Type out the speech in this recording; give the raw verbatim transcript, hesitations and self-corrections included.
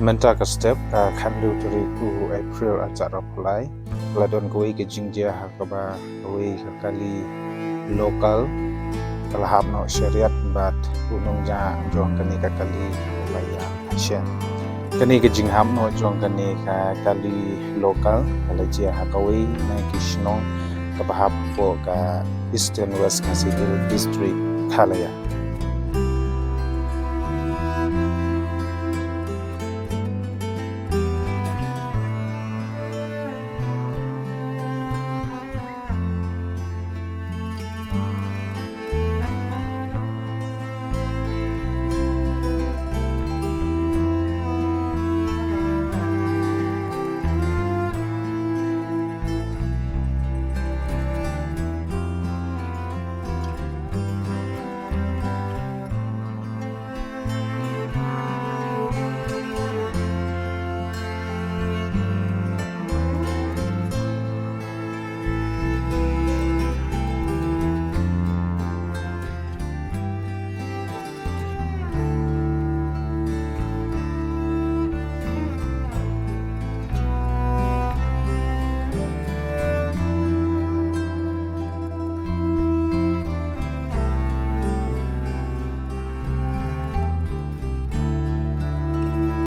Mynta ka step, ka khathynriew tarik u April arhajar arphew lai, la don kawei ka jingjia ha kaba kawei ka kali local ka la hap noh shariat bad u nongjia jong kane ka kali u la ïap shen. Kane ka jinghap noh jong kane ka kali local ka la jia ha kawei na ki shnong kaba hap hapoh ka Eastern West Khasi Hills District, Meghalaya.